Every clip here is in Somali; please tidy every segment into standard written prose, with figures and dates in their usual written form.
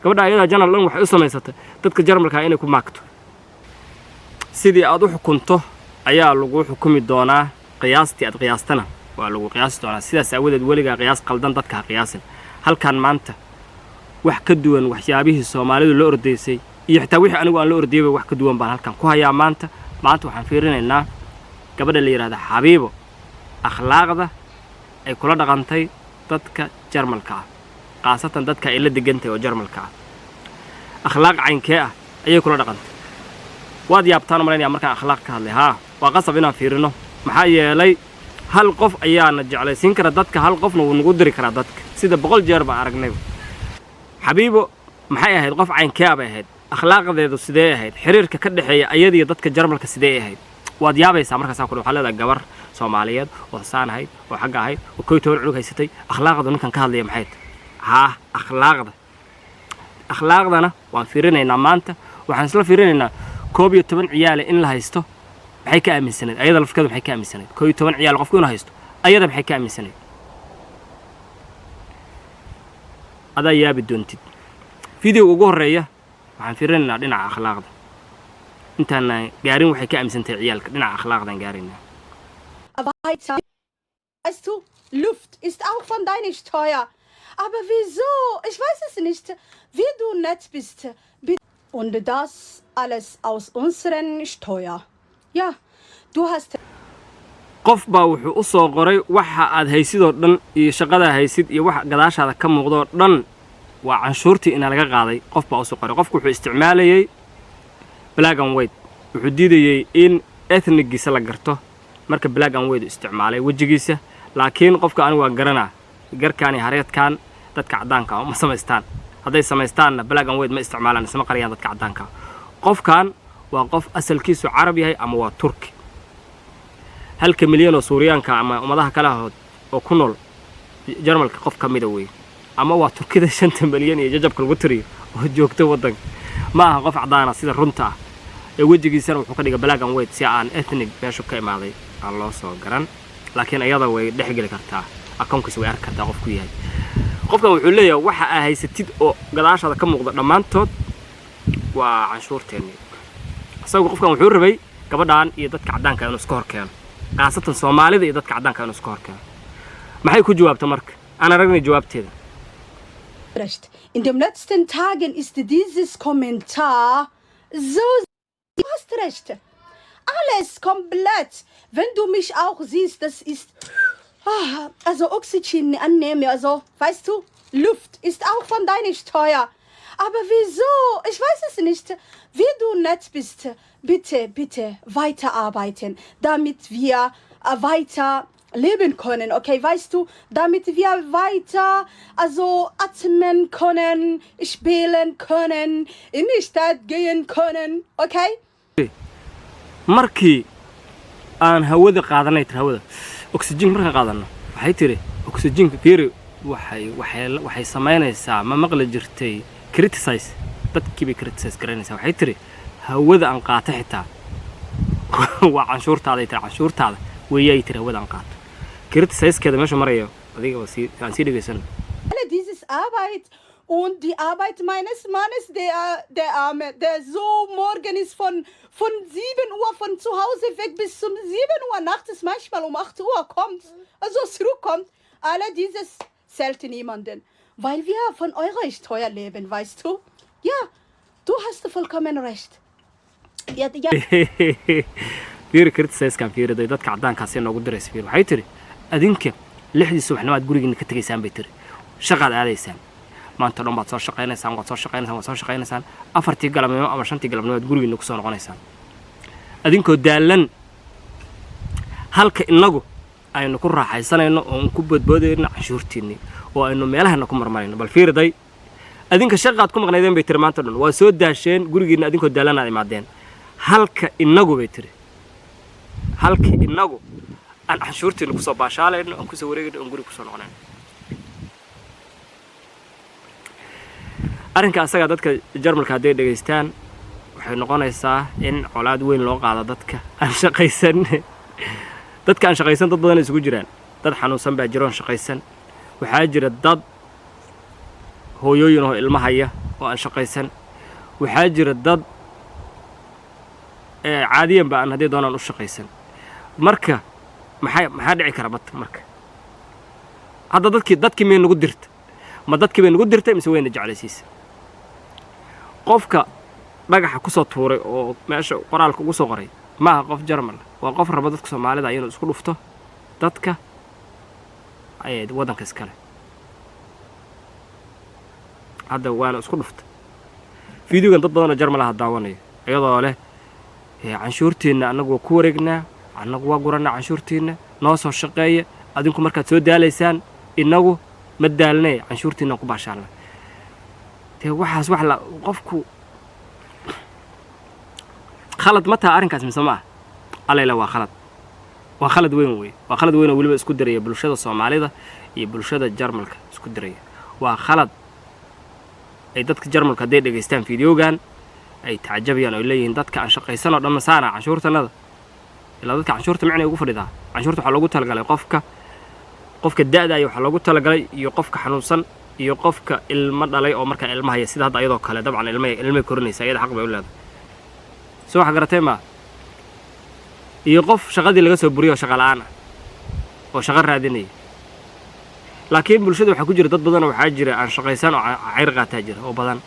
Gabadha ayadaa channel dhan waxay u samaysatay dadka Jarmalka inay ku maagto. Sidii aad u xukunto ayaa lagu xukumi doonaa, qiyaastii aad qiyaastana waa lagu qiyaasi doonaa. Sidaas aawadeed, weligaa qiyaas qaldan dadka ha qiyaasin. Halkan maanta wax ka duwan waxyaabihii Soomaalidu la ordaysay iyo xitaa wixii anigu aan la ordayaba, wax ka duwan baan halkan ku hayaa maanta. Maanta waxaan fiirinaynaa gabadha la yidhahda Xabiibo, akhlaaqda ay kula dhaqantay dadka Jarmalka ah, khaasatan dadka ay la degantahay oo Jarmalka ah. Akhlaaq caynkee ah ayay kula dhaqantay? Waad yaabtaan u malaynaya markaan akhlaaq ka hadlay. Haa, waa qasab inaan fiirino, maxaa yeelay hal qof ayaana jeclaysiin kara dadka, hal qofna wuu nagu diri karaa dadka, sida 100 jeer baan aragnayba. Xabiibo maxay ahayd? Qof caynkee ah bay ahayd? Akhlaaqdeedu sidee ahayd? Xiriirka ka dhexeeya ayadiyo dadka Jarmalka sidee ahayd? Waad yaabaysaa markaasaa kudhe. Waxaa leedahay gabar Soomaaliyeed oo saan ahayd oo xagga ahayd oo 11 cunug haysatay, akhlaaqdu ninkan ka hadlaya maxay tahay? Haa, akhlaaqda, akhlaaqdana waan fiirinaynaa maanta. Waxaan isla fiirinaynaa 11 ciyaale in la haysto maxay ka aaminsanayd ayada lafkeedu. Maxay ka aaminsanayd 11 ciyaal qofku inuu haysto? Ayada maxay ka aaminsanayd? Adaa yaabi doontid. Videoga ugu horreeya waxaan fiirinaynaa dhinaca akhlaaqda. Intaana gaarin waxay ka aaminsantahay ciyaalka, dhinaca akhlaaqdaan gaaraynaa. Weiter. Weißt du, Luft ist auch von deiner Steuer. Aber wieso? Ich weiß es nicht. Wie du nett bist. Und das alles aus unseren Steuer. Ja, du hast Qof baa wuxuu u soo qoray: waxa aad haysidoo dhan iyo shaqadaa haysid iyo waxa gadaashaada ka muuqdoo dhan waa canshuurtii ina laga qaaday. Qof baa usoo qoray. Qofku wuxuu isticmaalayey black and white, wuxuu diidayey in ethnicgiisa la garto. Marka black and white u isticmaalay wejigiisa, laakiin qofka anigu waa garanaa. Garkaan iyo hareedkan dadka caddaanka ah ma samaystaan. Hadday samaystaanna black and white ma isticmaalaan, isma qariyaan dadka caddaanka ah. Qofkan waa qof asalkiisu Carab yahay ama waa Turki. Halka milyan oo Suuriyaanka ama ummadaha kale ahood oo ku nool Jarmalka qof ka mida wey, ama waa Turkida 5ta milyan iyo jajabka lagu tiriyo oo joogta waddanka. Ma aha qof caddaana sida runta ah ee wejigiisana wuxuu ka dhigay black and white si aan ethnic meeshu ka imaaday aan loo soo garan. Laakiin iyada way dhex geli kartaa, akoonkiisa way arki kartaa qofku yahay. Qofkan wuxuu leeyahay: waxa aa haysatid oo gadaashaada ka muuqda dhammaantood waa canshuurteennii. Isagu qofkan wuxuu rabay gabadhan iyo dadka caddaanka inuu iska hor keeno, khaasatan Soomaalida iyo dadka caddaanka inuu iska hor keeno. Maxay ku jawaabta marka? Aan aragnay jawaabteeda. recht. In den letzten Tagen ist dieses Kommentar so. Du hast recht. Alles komplett. Wenn du mich auch siehst, das ist. Ah, also Oxygen annehme, also, weißt du, Luft ist auch von deiner Steuer. Aber wieso? Ich weiß es nicht. Wie du nett bist, bitte, bitte weiterarbeiten, damit wir weiter leben können, okay, weißt du, damit wir weiter, also atmen können, spielen können, in die Stadt gehen können, okay? Markii aan hawada qaadanay, tiri, hawada oxygen markaan qaadanno, waxay tiri oxygenka fiiri, waxay samaynaysaa. Ma maqli jirtay criticize? Dadkii bay criticize garanaysaa. Waxay tiri hawada aan qaato xitaa waa canshuurtaaday tiri. Canshuurtaada weeyay tiri hawada aan qaato. Criticizekeeda meesha maraya adigaba sii aan sii dhegaysano. Alle dieses Arbeit und die Arbeit meines Mannes, der Arme, der so morgen ist von 7 Uhr von zu Hause weg bis zum 7 Uhr nachts, manchmal um 8 Uhr kommt, also zurückkommt. Alle dieses zählt niemanden, weil wir von eurer Steuer leben, weißt du? Ja, du hast vollkommen recht. Ja, ja. Fiiri criticizekan, fiiriday dadka caddaankaasi noogu diraysa. Fiiri, waxay tiri: adinka 6dii subaxnimo aad gurigiina ka tegaysaan, bay tiri, shaqaad aadaysaan, maanta dhan baad soo shaqaynaysaan, waad soo shaqaynaysaan, waad soo shaqaynaysaan, 4tii galabnimo ama 5tii galabnimo aad gurigiina kusoo noqonaysaan adinkoo daallan, halka innagu aynu ku raaxaysanayno oon ku boodboodayno canshuurtiinnii oo aynu meelahana ku marmarayno. Bal fiiriday, adinka shaqaad ku maqnaydeen, bay tiri, maanta dhan waa soo daasheen, gurigiinna adinkoo daallan aad imaadeen, halka innagu, bay tiri, halka innagu aan canshuurtiina kusoo baashaalayno, aan kusoo wareegayno, oon guriga kusoo noqonayno. Arrinka asaga dadka Jarmalka hadday dhegaystaan, waxay noqonaysaa in colaad weyn loo qaado dadka aan shaqaysan. Dadka aan shaqaysan dad badan isugu jiraan. Dad xanuunsan baa jiroon shaqaysan. Waxaa jira dad hooyooyin oo ilmo haya. oo aan shaqaysan. Waxaa jira dad caadiyanba aan haddii doonaan u shaqaysan. Marka maxaa dhici kara bat? Marka hadda dadkii miyay nagu dirta? Ma dadkii bay nagu dirtay mise wayna jeclaysiisa? Qofka dhagaxa ku soo tuuray oo meesha qoraalka ugu soo qoray ma aha qof Jarmal. Waa qof raba dadka Soomaalida inuu isku dhufto dadka waddanka iskale. Hadda waana isku dhufta. Videogan dad badan oo Jarmalaha daawanayo, iyadoo leh canshuurtiinna annagu waa ku wareegnaa, annagu waa gurannaa canshuurtiinna, noo soo shaqeeya. Adinku markaad soo daalaysaan, innagu ma daalnee, canshuurtiinaan ku baashaalna. Dee waxaas wax la qofku khalad ma taha arrinkaas mise ma ah? Alayla, waa khalad, waa khalad weyn wey. Waa khalad weyn oo weliba isku diraya bulshada Soomaalida iyo bulshada Jarmalka isku diraya. Waa khalad ay dadka Jarmalka hadday dhegaystaan videogan ay tacajabayaan oo ay leeyihiin dadka aan shaqaysan oo dhan masaana canshuurtanada. Ilaa dadka canshuurta micnay ugu fadhidaa. Canshuurta waxaa loogu talagalay qofka da'da iyo waxaa loogu talagalay iyo qofka xanuunsan iyo qofka ilmo dhalay oo markaa ilma haya, sida hadda ayadoo kale. Dabcan ilmay korinaysa, iyada xaq bay u leedahay. Soo wax garatay maa? Iyo qof shaqadii laga soo buriyo oo shaqa la'aan ah oo shaqo raadinaya. Laakiin bulshada waxaa ku jira dad badanoo waxaa jira aan shaqaysan oo cayr qaataa jira oo badan.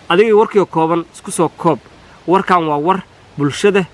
Adigii warkiio kooban isku soo koob. Warkan waa war bulshada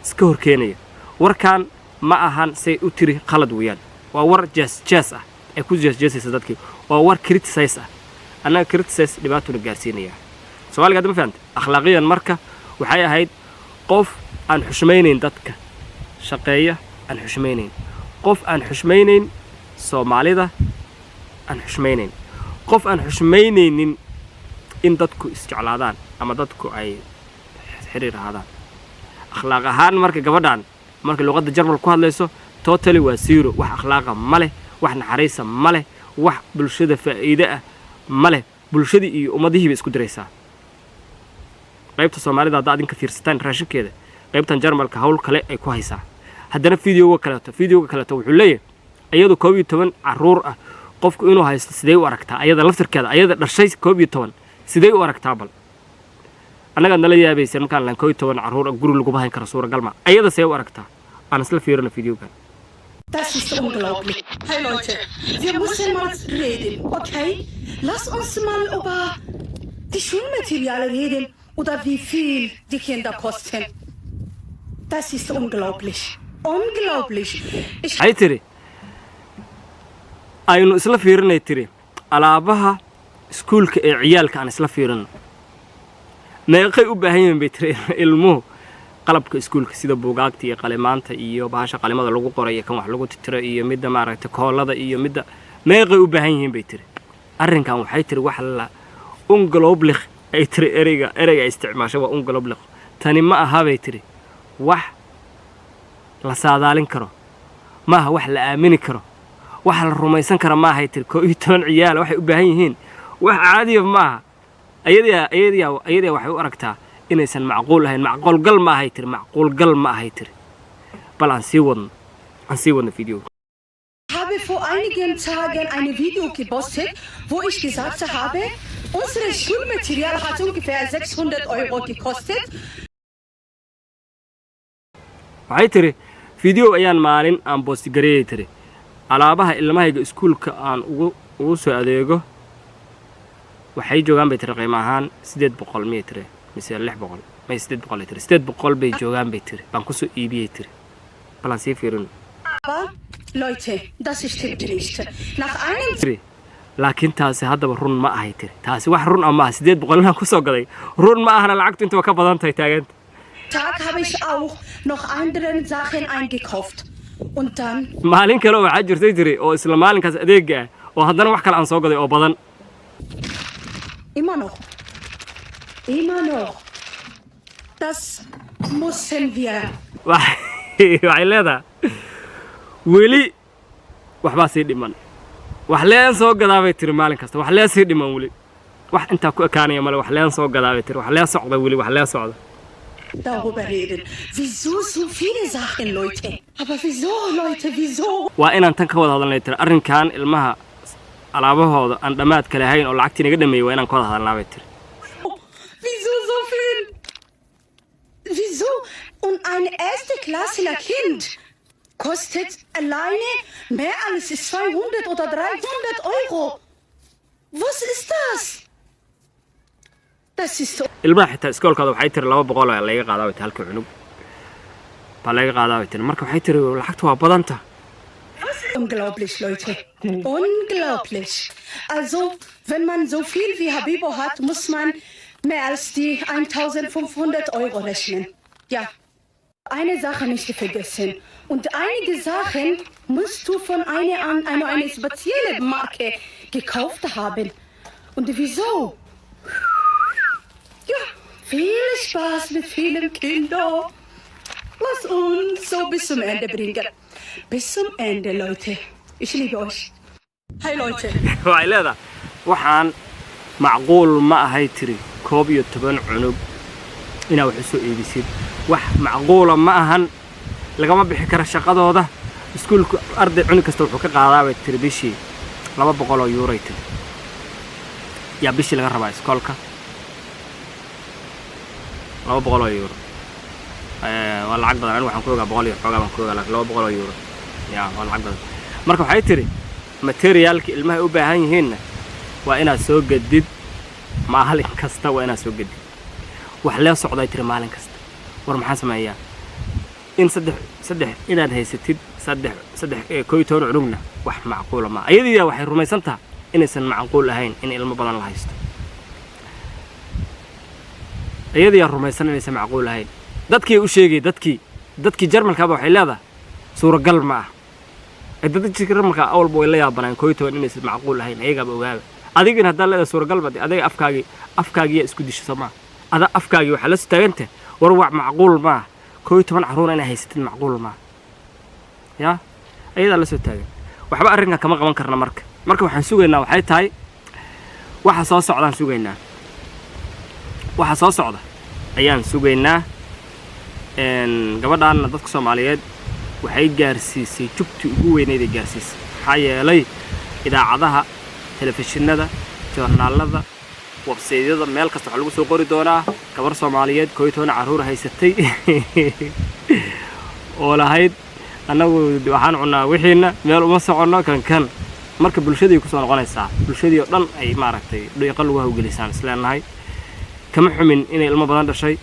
iska hor keenaya. Warkan ma ahan say u tiri khalad weeyaan. Waa war jees jees ah ay ku jees jeesaysa dadkii. Waa war criticize ah. Annaga criticize dhibaatuna gaarsiinaya. Soomaaliga hadda ma fahamta akhlaaqiyan. Marka waxay ahayd qof aan xushmaynayn dadka shaqeeya, aan xushmaynayn, qof aan xushmaynayn Soomaalida, aan xushmaynayn, qof aan xushmaynaynin in dadku isjeclaadaan ama dadku ay xiriir ahaadaan akhlaaq ahaan. Marka gabadhan markay luqadda Jarmal ku hadlayso, totally waa zero. Wax akhlaaqa ma leh, wax naxariisa ma leh, wax bulshada faa'iide ah ma leh. Bulshadii iyo ummadihii bay isku diraysaa. Qaybta Soomaalida hadda adinka fiirsataan raashinkeeda, qaybtan Jarmalka hawl kale ay ku haysaa. Haddana videoga kaleeto wuxuu leeyahay iyadu 11 carruur ah qofku inuu haysto sidee u aragtaa? Ayada laftirkeeda, ayada dhashay 11, sidee u aragtaa? Bal annagaad nala yaabaysa markaan lahan 11 carruur ah guri laguma hayn karo, suuragal ma. Ayada see u aragtaa? Aan isla fiirino videogan. Das ist unglaublich. Hey Leute, wir müssen mal reden, okay? Lass uns mal über die Schulmaterialien reden oder wie viel die Kinder kosten. Das ist unglaublich. Unglaublich. Ich Waxay tiri aynu isla fiirinay, tiri alaabaha iskuulka ee ciyaalka aan isla fiirino, meeqay u baahan yihiin bay tiri ilmuhu qalabka iskuulka, sida buugaagta iyo qalimaanta iyo bahasha qalimada lagu qoray iyo kan wax lagu titiro iyo midda maaragtay koolada iyo midda, meeqay u baahan yihiin bay tiri arrinkan. Waxay tiri wax la unglaublich ay tiri. Ereyga ay isticmaashay waa unglaublich. Tani ma aha bay tiri wax la saadaalin karo, maaha wax la aamini karo, wax la rumaysan kara maahay tiri. 11 ciyaala waxay u baahan yihiin wax caadiya maaha. Ayadiya waxay u aragtaa inaysan macquul ahayn. Macquulgal ma ahay tiri, macquulgal ma ahay tiri. Bal aan sii wadno videoga. Habe vor einigen Tagen ein Video gepostet, wo ich gesagt habe, unsere Schulmaterial hat ungefähr 600 Euro gekostet. Waxay tiri video ayaan maalin aan post gareeyay, tiri alaabaha ilmahayga iskuulka aan ugu soo adeego waxay joogaan bay tiri qiimo ahaan 800 miyay tiri mise 600? May, 800 ay tiri. 800 bay joogaan bay tiri, baan kusoo iibiyey tiri. Bal aan sii fiirino. Aber Leute, das stimmt nicht. Nach einem Tiri laakiin taasi haddaba run ma ahay tiri. Taasi wax run ah maaha. 800 inaan kusoo gaday run ma ahana, lacagtu intaba ka badan tahay taaganta. Tag habe ich auch noch andere Sachen eingekauft. Und dann Maalin kale oo waxaa jirtay tiri oo isla maalinkaas adeega ah oo haddana wax kale aan soo gaday oo badan. Immer noch. Immer noch. Das müssen wir. Waxay leedahay weli waxbaa sii dhiman, wax leen soo gadaabay tiri. Maalin kasta wax leen sii dhiman, weli wax intaa ku ekaanaya male. Wax leen soo gadaabay tiri, wax leen socda, weli wax leen socda. Darüber reden. Wieso so viele Sachen, Leute? Aber wieso, Leute, wieso? Waa inaan tan ka wada hadalnay tiri arrinkan ilmaha. Alaabahooda aan dhammaadka lahayn oo lacagtii naga dhameeyey waa inaan ka wada hadalnaa, bay tiri. Wieso so viel? Wieso? Und ein erste Klassler Kind kostet alleine mehr als 200 oder 300 Euro. Was ist das? Das ist Ilmaha xitaa iskoolkooda, waxay tiri, 200 oo laga qaadaa, bay tiri, halka cunug baa laga qaadaa, bay tiri. Marka waxay tiri lacagta waa badanta. Unglaublich, Leute. Unglaublich. Also, wenn man so viel wie Habibo hat, muss man mehr als die 1500 Euro rechnen. Ja. Eine Sache nicht vergessen. Und einige Sachen musst du von einer speziellen Marke gekauft haben. Und wieso? Ja, viel Spaß mit vielen Kindern. Lass uns so bis zum Ende bringen. Bis zum Ende, Leute. Ich liebe euch. Hi, Leute. Waxay leedahay waxaan macquul ma ahay, tiri, 11 cunug inaad wax u soo iibisid wax macquula ma ahan. Lagama bixi karo shaqadooda. Iskuulku arday cunug kasta wuxuu ka qaadaa, bay tiri, bishii 200 oo yuuray, tiri, yaa bishii laga rabaa iskoolka. 200 oo yuuro waa lacag badan. Anigu waxaan ku ogaa 100 iyo xoogaa baan ku ogaa, laakiin 200 oo yuuro ya waa lacag badan. Marka waxay tiri materiaalka ilmaha ay u baahan yihiinna waa inaad soo gadid maalin kasta, waa inaad soo gadid. Wax lee socday, tiri, maalin kasta. War maxaan sameeyaa? In saddex saddex inaad haysatid saddex saddex 11 cunugna wax macquula ma ayadiiyaa. Waxay rumaysan tahay inaysan macquul ahayn in ilmo badan la haysto. Iyadiyaa rumaysan inaysan macquul ahayn. Dadkii u sheegay, dadkii Jarmalkaaba waxay leedahay suuragal ma ah. Dadkii Jarmalka awalba way la yaabanaan 11 inaysan macquul ahayn, ayagaaba ogaaba. Adigina haddaa leedahay suuragal ba, adiga afkaagiyaa isku disha, soo maa? Ada afkaagii waxaa la soo taagantah war wax macquul ma ah, 11 carruur inay haysatid macquul maa. Yaa ayadaa la soo taagan? Waxba arrinkan kama qaban karna. Marka waxaan sugaynaa waxay tahay waxa soo socdaan sugaynaa, waxa soo socda ayaan sugaynaa. Gabadhaanna dadka Soomaaliyeed waxay gaarsiisay jugtii ugu weyneyd ay gaarsiisay, maxaa yeelay idaacadaha, telefishinada, joornaalada, websaydyada, meel kasta waxaa lagu soo qori doonaa gabar Soomaaliyeed 11 carruur haysatay oo lahayd annagu waxaan cunnaa wixiina, meel uma soconno kan kan. Marka bulshadii kusoo noqonaysaa, bulshadii oo dhan ay maaragtay dhiiqo lagu hawgelisaan isleenahay. Kama xumin inay ilmo badan dhashay.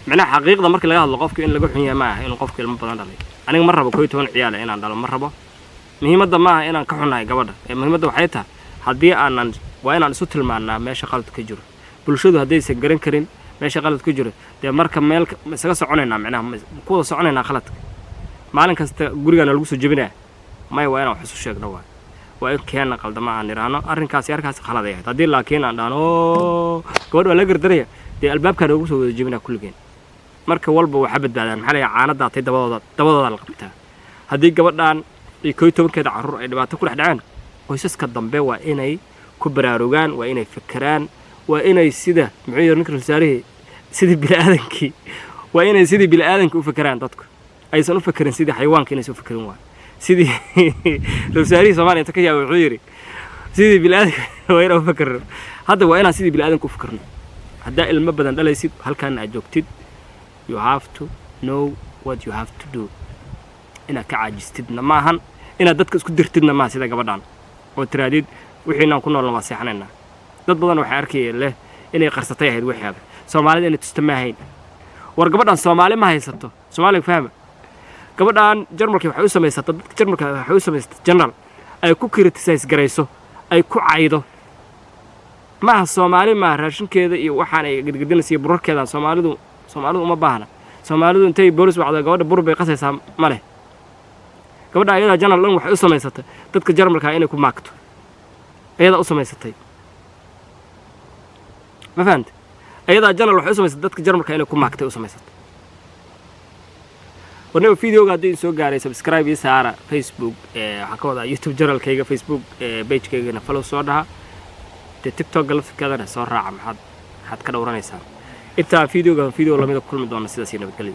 Macnaha xaqiiqda marka laga hadlo, qofku in laga xun yahay ma aha inuu qofku ilmo badan dhalay. Aniga ma rabo 11 ciyaale inaan dhalo, ma rabo. Muhiimadda ma aha inaan ka xunnahay gabadha, ee muhiimadda waxay tahay haddii aanan waa inaan isu tilmaannaa meesha qalad ka jiro. Bulshadu haddaysan garan karin meesha qalad ku jiro, dee marka meel ma isaga soconaynaa? Macnaha ma ku wada soconaynaa khaladka? Maalin kasta gurigaana lagu soo jebinaya? Maya, waa inaan wax isu sheegno. Waa in keenna qaldama aan idhaahno arrinkaasi arrinkaasi khalad ay ahayd. Haddii laakiin aan dhahno gabadh waa la gardaraya, dee albaabkaa noogu soo wada jebinaa kulligeen. Marka walba waxaa badbaadaan, maxaa la yidhaha, caana daatay dabadooda la qabtaa. Haddii gabadhan iyo 11-keeda carruur ay dhibaato ku dhex dhaceen, qoysaska dambe waa inay ku baraarugaan, waa inay fekeraan, waa inay sida muxuu yidhi ninka wasaarihii, sidii bini'aadankii, waa inay sidii bini'aadanka u fekeraan. Dadku aysan u fekerin sidii xayawaanka, inaysan u fekerin. Waa sidii wasaarihii Soomaaliya inta ka yaabay wuxuu yidhi sidii bini'aadanka waa inaan u fekerno. Hadda waa inaan sidii bini'aadanka u fekerno. Haddaa ilmo badan dhalaysid, halkaana aad joogtid, you have to know what you have to do. Inaad ka caajistidna maahan, inaad dadka isku dirtidna maaha, sida gabadhan oo tiraadid wixiinaan ku noolna waa seexanaynaa. Dad badan waxay arkaya leh inay qarsatay ahayd wixeeda, Soomaalida inay tusta ma ahayn. War gabadhan Soomaali ma haysato, Soomaaliga fahma. Gabadhan Jarmalka waxay u samaysata, dadka Jarmalka waxay u samaysata channel ay ku criticize garayso, ay ku caydo. Maaha Soomaali maaha. Raashinkeeda iyo waxaan ay gedgedinaysa iyo burarkeedan Soomaalidu uma baahna. Soomaalidu intay boolis wacdo gabadha bur bay qasaysaa ma leh. Gabadha ayadaa channel dhan waxay u samaysatay dadka Jarmalka inay ku maagto, ayadaa u samaysatay. Ma fahamte? Ayadaa channel waxay u samaysatay dadka Jarmalka inay ku maagtay u samaysatay. Warniba videoga haddii soo gaaray, subscribe ii saara Facebook, waxaan ka wadaa YouTube channelkayga, Facebook pagekaygana follow soo dhaha. Dee TikTokga laftirkeedana soo raaca. Maxaad ka dhowranaysaan? Intaa videoga video lamida kulmi doona, sidaas iyo nabadgelyo.